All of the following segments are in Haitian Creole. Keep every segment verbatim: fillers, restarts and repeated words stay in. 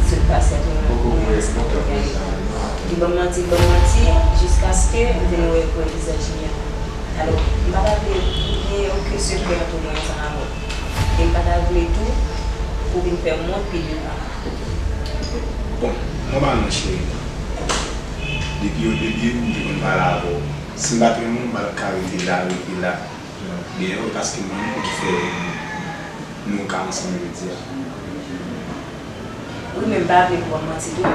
Sot pase tou, mwen, mwen, mwen, li ban m manti, li ban m manti, jiskaske m te wè, wè vizaj li an. Alò, m pa ta vle gen okenn sekrè ant mwen ansanm avè w. E m pa ta vle tou pou vin fè m wont pi devan. Bon, mwen pa non cheri. Depi o debi, m te konn pale avè w. Si m pa t renmen w, m pa t ap ka rete la, rete la. Byen, e paske mwen menm ki fè nou ka ansanm jodi a. Wi, men m pa vle pou w manti tou.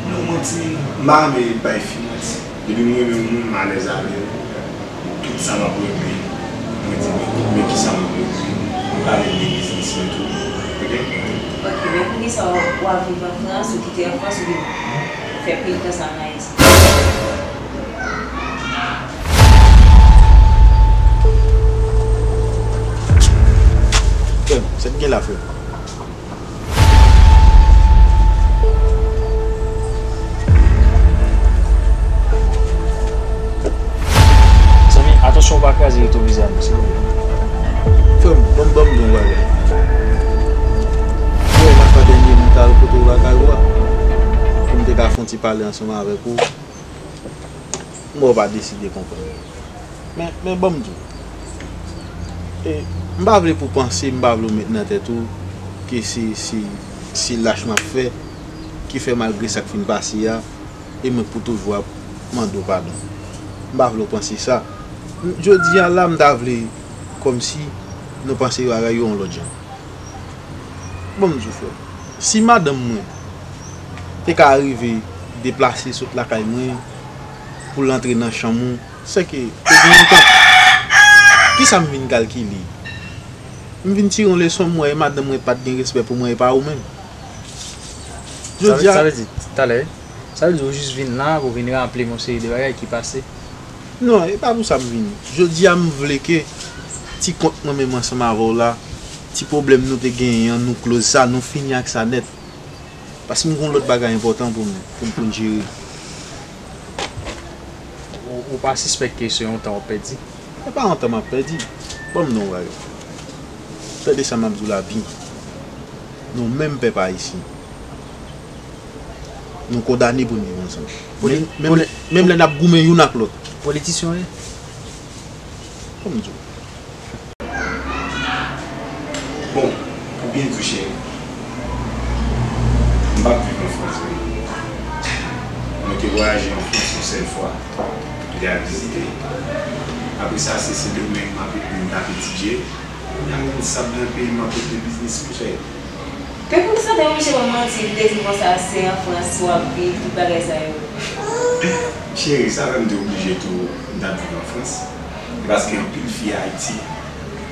Non, manti, m pa renmen bay fi manti. Depi m renmen yon moun, m alèz avè l. Tout sa m ap regle, mwen di, men, men kisa m ap regle. M pale de biznis mwen tou. Oke? Oke, men poukisa w, w ap viv an Frans, ou kite an Frans, ou vin fè pil tan sa an Ayiti? Frè m, sa k gen la, frè m? Zanmi, atansyon w pa kraze retwovizè a non, silvouplè. Frè m, ban m, ban m di w yon bagay. Frè m, a fwa dènye m t al kote w lakay ou a, pou m te ka fè yon ti pale ansanm avèk ou. M wè w pa deside konprann. Men, men ban m di w. E, m pa vle pou w panse, m pa vle w met nan tèt ou ke se, se, se lach m ap fè ki fè malgre sa k fin pase a, e mwen pou toujou ap mande w padon. M pa vle w panse sa. M, jodi a la, m ta vle kòmsi nou panse bagay yo yon lòt jan. Ban m di w, frè m. Si madanm mwen te ka rive deplase sot lakay mwen pou l antre nan chanm ou, sèke te gen yon tan. Kisa m vin kalkile? M vin tire yon leson, m wè madanm mwen pa t gen respè pou mwen e pa ou menm. Sa vle, jodi a, sa vle di, talè, wi. Sa vle di ou jis vin la pou vin raple m yon seri de bagay ki pase? Non, e pa pou sa m vini. Jodi a, m vle ke ti kont mwen menm ansanm avè w la, ti pwoblèm nou te genyen an, nou close sa, nou fini ak sa nèt. Paske m gen yon lòt bagay enpòtan pou m, pou m, pou m jere. Ou, ou pa sispèk ke se yon tan w ap pèdi? E pa yon tan m ap pèdi. Ban m non w ale. Tande sa m ap di w la byen. Nou menm pèp ayisyen, nou kondane pou n viv ansanm. Poli-, menm, menm, poli-, menm lè n ap goumen youn ak lòt. Politisyen w ye? Ban m di w. Bon, pou byen di w, cheri, m p ap viv an Frans vre. Mwen te vwayaje an Frans yon sèl fwa. M te al vizite. Apre sa, se Sendomeng m ap, m t ap etidye. Kounye a, m gen sab nan peyi m, m ap rete biznis m fè. Te konn santi misye ban m manti, li te di konsa se an Frans w ap viv, tout bagay sa yo. Cheri, sa fè m te oblije tou, m t ap viv an Frans. E paske anpil fi Ayiti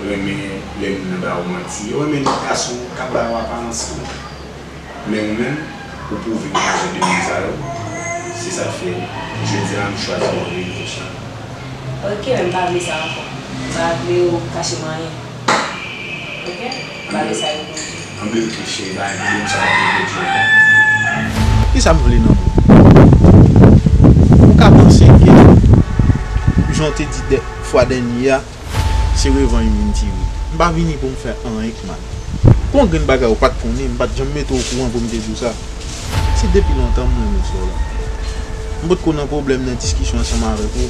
renmen lè moun nan ba yo manti. Yo renmen lè gason k ap ba yo aparans tou. Men ou menm, ou pwouve m pa jan de moun sa yo. Se sa k fè, jodi a, m chwazi w antre konsa. Oke, men m pa vle sa ankò. M pa vle w kache m anyen. Oke? M pa vle sa yo pou ou. Anble w tou, cheri, pa vle m sa pa vle pèdi w. Kisa m vle nan ou? Ou ka panse ke, jan w te di dè-, fwa dènye a, se revanj m vin tire. M pa vini pou m fè anyen k mal. Pou yon grenn bagay ou pa t konnen, m pa t janm mete w okouran pou m te di w sa. Se depi lontan m renmen sè w la. M potko nan pwoblèm, nan diskisyon ansanm avèk ou,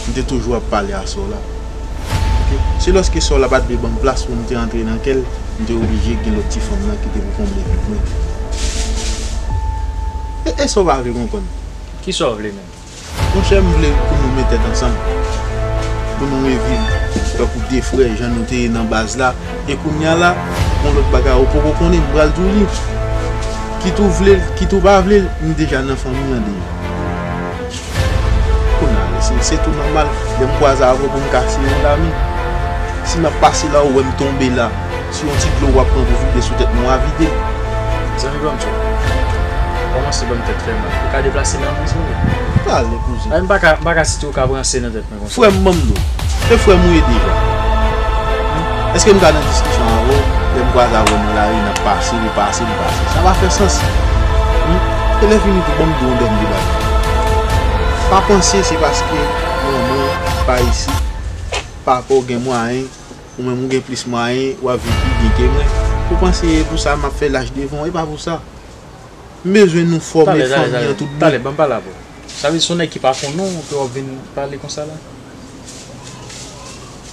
m te toujou ap pale a sè w la. Oke? Se lòske sè w la pa t vle ban m plas pou m te antre nan kè l, m te oblije gen lòt ti fanm nan ki te pou konble vid mwen. E, e sa w pa vle konprann? Kisa w vle menm? Monchè, m vle pou nou met tèt ansanm, pou nou reviv tankou de frè, jan nou te ye nan baz la. E kounye a la, gon lòt bagay ou poko konnen, m pral di w li. Kit ou vle l, kit ou pa vle l, m deja nan fanmi an deja. Kounye a, se, se tou nòmal, lè m kwaze avè w pou m kase yon lame. Si m ap pase la, ou wè m tonbe la, se yon ti dlo w ap pran pou vide sou tèt mwen, w a vide l. Zanmi, ban m tchòk. Kòmanse ban m tèt fè mal. Ou ka deplase nan mwen, silvouplè? Pale, kouzen. Ay, m pa ka, m pa ka site ou ka pranse nan tèt mwen konsa. Frè m, ban m di w. Se frè m ou ye deja. Hmm? Èske m ka nan diskisyon avè w? Lè m kwaze avè w nan lari, n ap pase, nou pase, nou pase. Sa pa fè sans. Hmm? E lè fini tou, ban m di w yon dènye bagay. Pa panse se paske manman w pa isit, papa w gen mwayen, ou menm ou gen plis mwayen, w ap viv pi byen ke mwen. Ou panse e pou sa m ap fè lach devan w? E pa pou sa. M bezwen nou fòme fanmi an tout bon. Talè, talè, ban m pale avè w. Sa vle di se yon nèg ki pa konnen w ke w ap vin pale konsa la?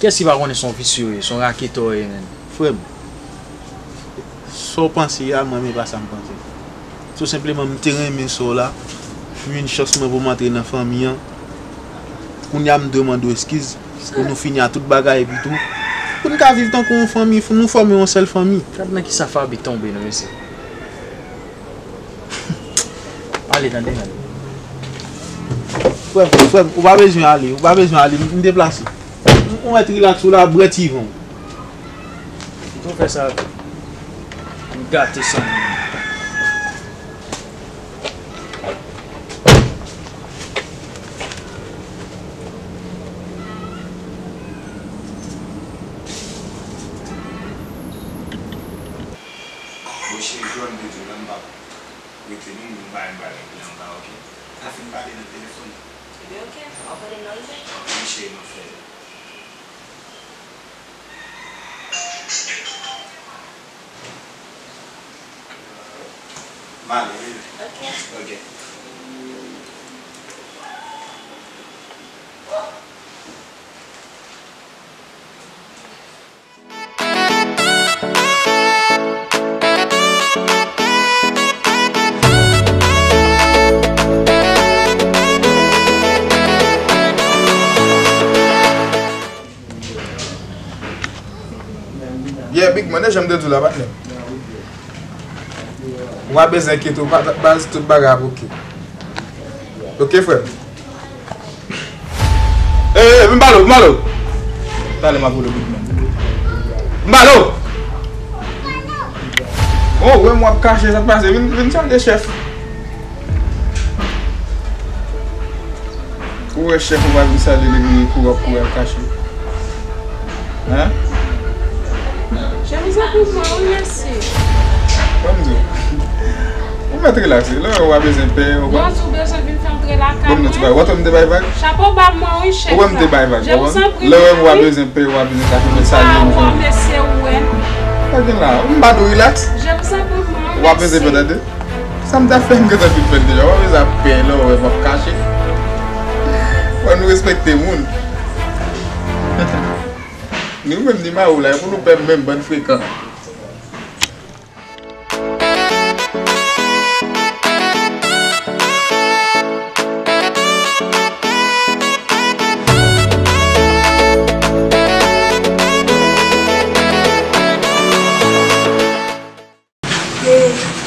Kiyès ki pa konnen se yon visye w ye, se yon raketè w ye, menn? Frè m, sa w panse a, mwen menm e pa sa m panse. Tou senpleman, m te renmen sa w la. M jwenn chans mwen pou m antre nan fanmi an. Kounye a m dwe mande w eskiz. Pou nou fini a tout bagay epi tou. Pou n ka viv tankou yon fanmi, pou nou fòme yon sèl fanmi. Gad nan kisa Faby tonbe non, mesye. Pale tande, men. Frè m, frè m, ou pa bezwen ale, ou pa bezwen ale, m deplase. Ou mèt rilaks ou la, bwè ti van w. Kite w fè sa tou. M gate san moun. Bon, cheri, jan m te di w la, m p ap rete non, m bay, m bay regle anba, oke? N a fin pale nan telefòn. Ebyen, oke, w ap rele m nan rive. Wi, cheri, m ap fè l. M ale, wi. Oke. Oke. Yeah, big man, e jan m te di w la, patnè. Ou pa bezwen enkyete w, pa, baz, tout bagay ap oke. Oke, frè m. Ey, ey, m pale w, m pale w. Talè m ap rele w, big man. M pale w. Oh, ou wè m w ap kache, sa k pase? Vin, vin salye chèf. Ou wè chèf ou pa vin salye l epi kou w ap kouri al kache. Hein? Je vous en prie, wi, mèsi. Ban m di w. Ou mèt rilakse. Lè w wè w pa bezwen pè, ou pa. Bon, si w bezwen vin fè antre lakay mwen. Ban m di w ti bagay. Ou wè m te bay vag? Chapo ba mwen, wi, chèf la. Ou wè m te bay vag, ou konprann? Lè w wè w pa bezwen pè, ou pa bezwen kache, mèt salye m. Ou pa wè m mesye ou wè. Sa gen la? M pa di w rilaks. Je vous en prie, mwen, wi, mèsi. Ou pa bezwen pè, tande? Sa m ta fè, m gentan fin fè l deja. W ap vin ap pè lè w wè m ap kache. Fò nou respekte moun. Ni ou menm, ni mari w la, e pou nou pè menm, bann frekan.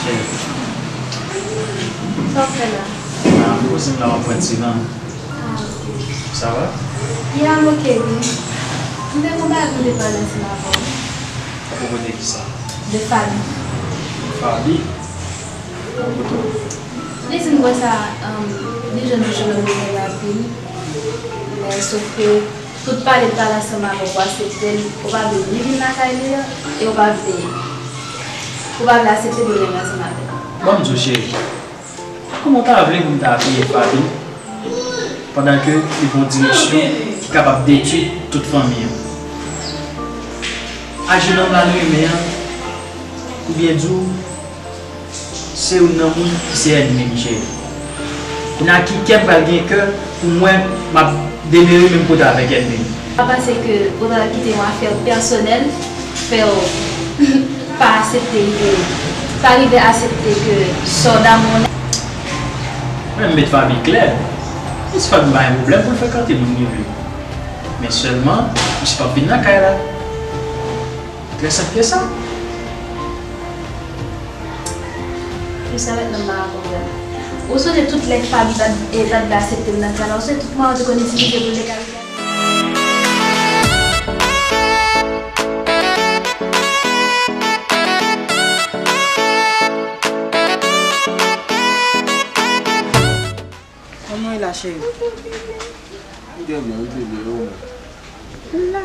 Cheri. Sa w fè la? Ah, m poze m la, m ap pran ti van. Ah, ok. Sa va? Yeah, I'm ok, wi. M te gon bagay pou m te pale ansanm avè w. Apwopo de kisa? De Faby. Faby? Apwopo de... Li di m konsa, um, li jwenn yon jennonm ki renmen l anpil. Men, sof ke, tout pale l pale ansanm avè w, ou aksepte l, ou pa vle ni vin lakay li an, e ou pa vle, ou pa vle aksepte pou l renmen ansanm avè l. Ban m di w, cheri, kòman w ta vle pou m ta apiye Faby pandan ke li pran direksyon ki kapab detwi tout fanmi an? A jennonm la l renmen an, oubyen di w, se youn nan moun ki se ènmi m, cheri. Kounye a ki kè m pral gen kè pou mwen m ap demere menm kote avèk ènmi m? Pa panse ke ou ta kite yon afè pèsonèl fè w pa aksepte ide, pa rive aksepte ke sè w damou. Mwen m met Faby klè. Mwen di Faby pa gen pwoblèm pou l frekante moun li vle. Men sèlman, misye p ap vin nan kay la. Trè senp ke sa. Misye avèk nonm nan pa konprann. Ou sonje tout lè Faby pa t, e, pa t vle aksepte m nan kay la, ou sonje tout mwayen ou te konn itilize pou l te ka rive. Kòman w ye la, cheri? M trè byen, m trè byen, e ou menm? M la.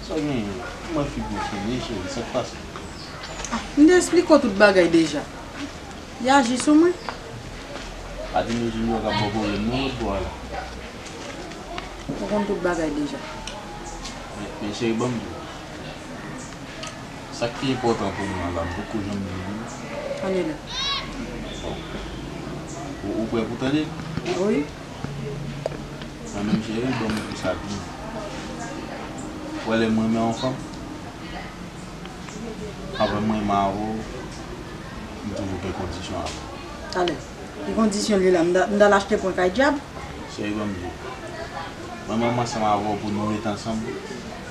Sa w genyen? Kòman figi w fini, cheri? Sa k pase? Ah, m te esplike w tout bagay deja. Li aji sou mwen. Pa di nou Junior k ap ba w pwoblèm non lòt bò a la. Ou konn tout bagay deja. Men, men cheri, ban m di w. Sa k pi enpòtan pou mwen la, m poko janm di li. Ann ale. Bon. Ou, ou prè pou tande l? Wi. Mwen menm, cheri, ban m di sa byen. Ou wè, lè m renmen yon fanm, apre m renmen avè w, m toujou gen kondisyon avè w. Talè. Ki kondisyon li la? M ta, m t al achte pwen kay dyab? Cheri, ban m di w. Mwen menm ansanm avè w pou nou ret ansanm,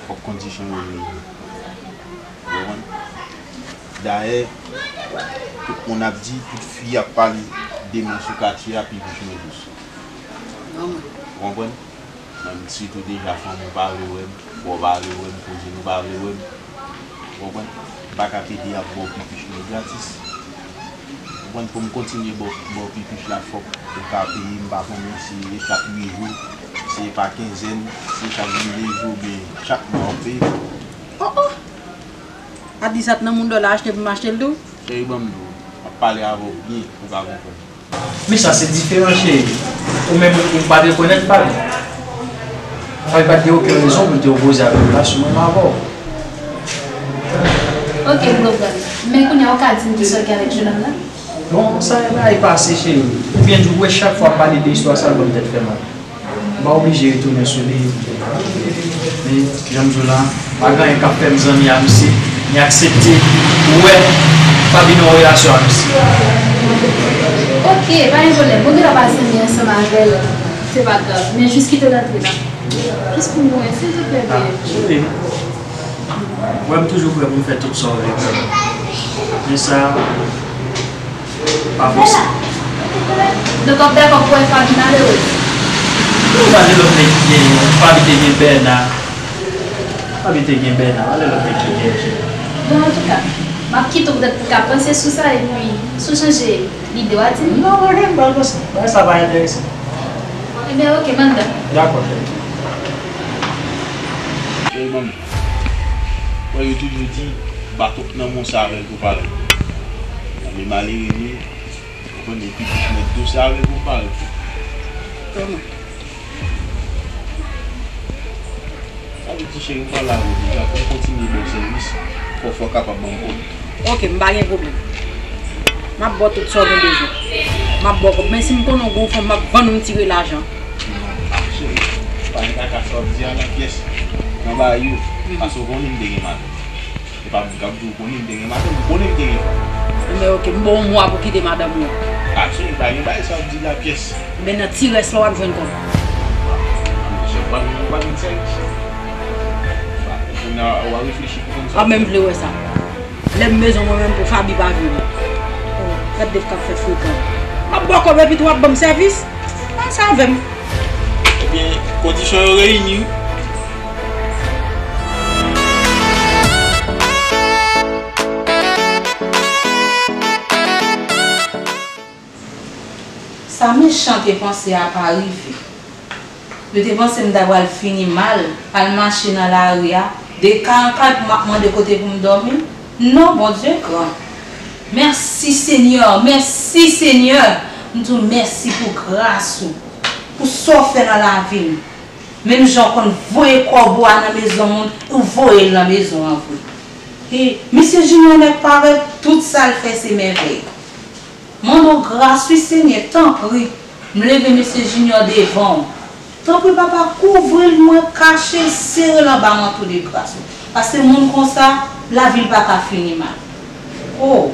fòk kondisyon yo reyini. Ou konprann? Dayè, tout moun ap di, tout fi ap pale de mwen sou katye a, pi bouch mwen dous. Ou konprann? Mwen, sitou deja fanmi w pa vle wè m, frè w pa vle wè m, kouzin ou pa vle wè m. Ou konprann? M pa ka pede ap ba w pipich mwen gratis. Ou konprann? Pou m kontinye ba w, ba w pipich la, fòk ou ka peye m, m pa konnen si e chak uit jou, si e pa kenzèn, si e chak vennde jou, oubyen chak mwa w ap peye. Oh, oh! A di sa t nan moun dòla achte pou m achte l tou? Cheri, ban m di w, m ap pale avè w byen, ou ka konprann. Men sa se diferan, cheri. Ou menm, ou pa rekonèt pa l. Sa vle pa t gen okenn rezon pou l te opoze avè w la, si w menm avè w. Ok, m konprann. Men kounye a, ou ka di m kisa w gen avèk jennonm nan? Bon, sa e bagay pase, cheri. Ou byen di w wè chak fwa m pale de istwa sa, l ban m tèt fè mal. M pa oblije retounen sou li. Men, jan m di w la, pa gen anyen k ap fè m zanmi a misye, ni aksepte wè m pa vin nan yon relasyon a misye. Ok, pa gen pwoblèm. Ou gentan pa zanmi ansanm avè l, se pa grav. Men jis kite l antre la. Jis pou mwen, silvouplè, babe. Cheri, wè m toujou prè pou m fè tout sa w vle pou mwen. Men sa, pa fòse. Donk, w ap dakò pou w wè Faby malerez? Ou pa de lòt nèg ki genyen, Faby te gen Bèna. Faby te gen Bèna, pa de lòt nèg ki genyen, cheri. Bon, antouka, m ap kite w poutèt pou w ka panse sou sa, epi si w chanje lide w a di m. Non, pa gen, pa panse. Bagay sa pa enterese m. Ebyen, ok, m anndan. Dakò, cheri. Cheri, ban m. Wè, yo toujou di, baton k nan men w se avè l pou pale. Men malere nou, ou konn epi bouch mwen dous, se avè l pou m pale. Kòman? Sa vle di, cheri, m pale avè w deja, pou m kontinye ba w sèvis, fò, fò w kapab ban m kòb. Ok, m pa gen pwoblèm. M ap ba w tout sa w gen bezwen. M ap ba w kòb. Men si m konnen w gen yon fanm, m ap vann ou, m tire lajan. Ah, cheri, pa gen kaka sa w ap di a nan pyès. Nan bagay yo. Paske w konnen m te gen madanm. E pa moun k ap di w konnen m te gen madanm, ou konnen m te gen fanm. Enben, ok, m ba w yon mwa pou kite madanm ou an. Ah, cheri, pa gen bagay sa w ap di la pyès. Enben, nan ti rès la, w ap jwenn kòb. Cheri, w ap, w ap vin sèvis. Kounye a, w a reflechi pou konn sa. Ah, men m vle wè sa. Lè m bezwen mwen menm pou Faby pa vini. Oh, gad Dave k ap fè frekan. M ap ba w kòb epi tou w ap ban m sèvis? Panse avè m. Ebyen, kondisyon yo reyini wi. Sa mechan te panse a pa rive. Yo te panse m ta pral fini mal, al mache nan lari a, de ka an kay pou m ap mande kote pou m dòmi. Non, Bondye gran. Mèsi, Senyè, mèsi, Senyè. M di w mèsi pou gras ou, pou sa w fè nan lavi m. Menm jan w konn voye kòbo a nan mezon moun, ou voye l nan mezon an vre. E, mesye Junior nèk parèt, tout sa l fè se mèvèy. Mande w gras wi, Senyè, tanpri. M leve mesye Junior devan w. Tanpri, Papa, kouvri l, mwen, kache l, sere l anba manto de gras ou. Paske moun konsa, lavi l pa ka fini mal. Oh!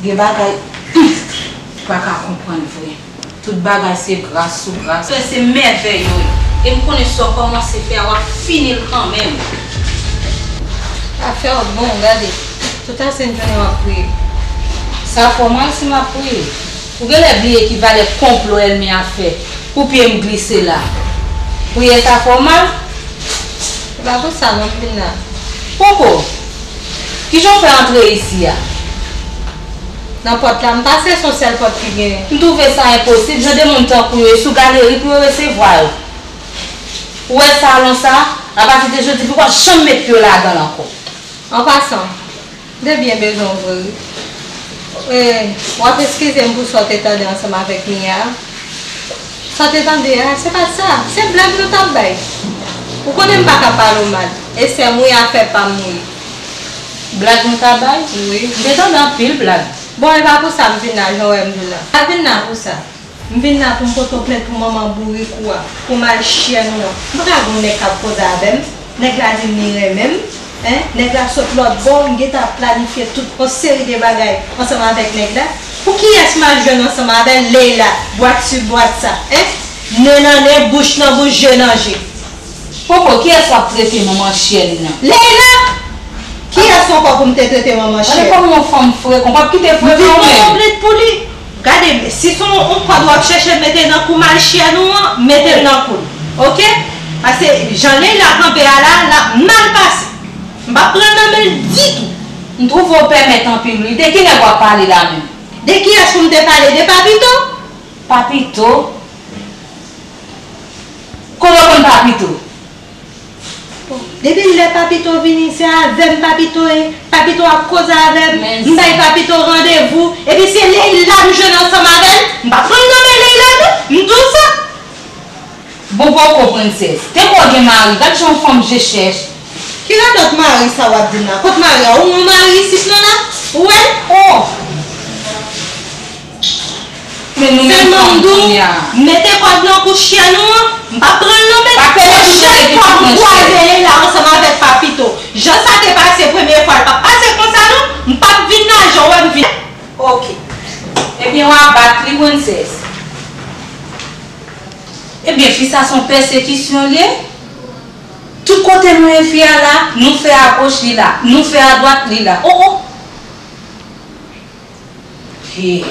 Gen bagay, humm, ou pa ka konprann vre. Tout bagay se gras sou gras. Se, se mèvèy yo ye. E m konnen sa w kòmanse fè a, w ap fini l kanmenm. Afè w bon, gade. Tout asèn jounen w ap priye. Sa fè w mal si m ap priye? Ou genlè bliye ki valè konplo ènmi a fè pou pye m glise la. Priyè sa fè w mal? Se pa pou sa non, Lina. Poko. Kijan w fè antre isi a? Nan pòt la, m pase, se yon sèl pòt ki genyen. M twouve sa enposib, jan de moun tankou yo, e sou galeri pou yo resevwa yo. Ou wè salon sa, apati de jodi, pou w pa janm met pye w ladan l ankò. An pasan, m te byen bezwen w vre wi. E, w ap eskize m pou sa w te tande ansanm avèk Mia a. Sa w te tande a, se pa t sa. Se blag nou t ap bay. Ou konnen m pa ka pale w mal. E sè m wi, afè pa m wi. Blag nou ta bay? Wi. M te tande anpil blag. Bon, e pa pou sa m vin la, jan w wè m vin la. M pa vin la pou sa. M vin la pou m pote w plent pou manman bourik ou a, pou malchè nou an. M pa ka gen yon nèg k ap koze avè m. Nèg la di m li renmen m. Hein? Nèg la sot lòt bò, m gentan ap planifye tout yon seri de bagay ansanm avèk nèg la. Pou kiyès m al jwenn ansanm avè l? Leila, bwat si bwat sa. Hein? Nen nan nen, bouch nan bouch, je nan je. Popo, kiyès w ap trete manman chè li an? Leila! Kiyès ankò pou m te trete manman chè? Gade kòman yon fanm frekan, w p ap kite frekan w menm. M vin pote yon plent pou li. Gade, si se yon, yon kòd w ap chèche mete nan kou malchè nou an, mete l nan kou l. Oke? Paske jan Leila kanpe a la, l ap mal pase. M p ap pran l nan men l ditou. M twouve w pèmèt anpil wi. De ki nèg w ap pale la menm? De kiyès pou m te pale? De Papito? Papito? Kote w konn Papito? Bon, depi lè Papito vini, se avè m Papito ye. Papito ap koze avè m. M bay Papito randevou. Epi se Leila m jwenn ansanm avè l. M pa pran l nan men Leila non. M di w sa. Bon, poko prensès. Te ko gen mari. Gad jan yon fanm je chèch. Ki radòt mari sa w ap di m la? Kot mari a? Ou gen yon mari isit non la? Ou wè l? Oh! Sèlman m di w, mete kòd nan kou chyen nou an, m p ap pran l nan men l. Pwochèn fwa m kwaze Leila ansanm avèk Papito, jan sa te pase premye fwa, l p ap pase konsa non. M p ap vin la jan w wè m vin. Oke. Ebyen, w a bat li, prensès. Ebyen, fi sa se yon pèsekisyon l ye. Tout kote nou ye fi a la, nou fè agoch li la, nou fè adwat li la. Oh, oh! Hey.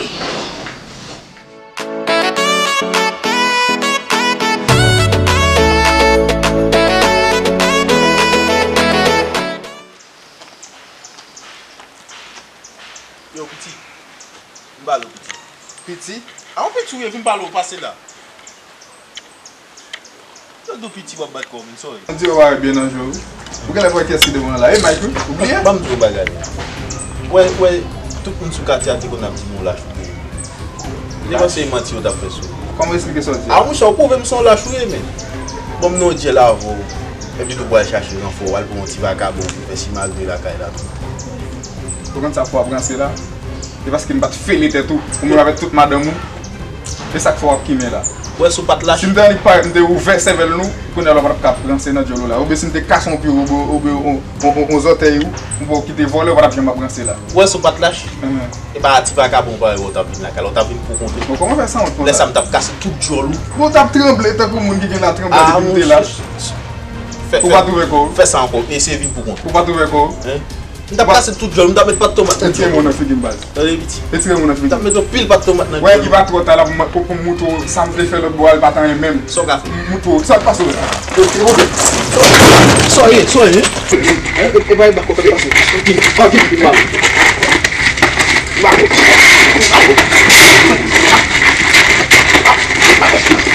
Yo, piti. M pale w, piti. Piti? A yon piti w ye, vin pale w, pase la. Yo, dou piti w ap bat kò w, m sòri. Ann di yo pa wè byen nan je w wi. Ou genlè pa wè kiyès ki devan w la. E Mike wi, ou bliye? Ban m di w yon bagay. Wè, wè, tout moun sou katye a te konn ap di m yon lach ou te ye. Ou te panse e manti yo t ap fè sou ou. Kòman w esplike sa w di a? A monchè, ou pwouve m se yon lach ou ye, men. Ban m nan yon dyèl avè w. Epi nou pral chache ranfò, w al pran yon ti vakabon pou fè simagri lakay la tou. Ou konn sa fè w ap ranse la? E paske m pa t fele tèt ou, ou menm avèk tout madanm ou. E sa k fè w ap kimen la. Ou wè si w pa t lach. Si m te annik parèt, m te ouvè sèvèl nou, kounye a la w pa t ap ka ap ranse nan dyòl ou la. Oubyen si m te kase yon pye w, oubyen, oubyen yon, yon, yon, yon zòtèy ou, m pa w kite vòlè, w pa t ap janm ap ranse la. Ou wè si w pa t lach. Enhen. E pa ti vakabon parèy ou t ap vin lakay la, ou t ap vin pou kont ou. Bon, kòman fè sanwont konsa? Lè sa m t ap kase tout dyòl ou. Bon, w t ap tranble tankou moun ki gen la tranblè depi m te lach. Ou pa twouve kò w? Fè sa ankò, eseye vin pou kont ou. Ou pa twouve kò w? Hein? M t ap kase tout dyòl, m t ap met pat tomat nan dyòl. Retire men w nan figi m, baz. Tande piti. Retire men w nan figi m. M t ap met yon pil pat tomat nan dyòl. Wè, li pa twò ta la pou m, pou, pou m moutre w sa m te fè lòt bò a, li pa t anyen menm. Sa w ka fè? M moutre w. Sa k pase w la? Sa w ye? Sa w ye? Hein? E, e pa e bako, sa k pase? Anpil, anpil mal. Bako. Bako.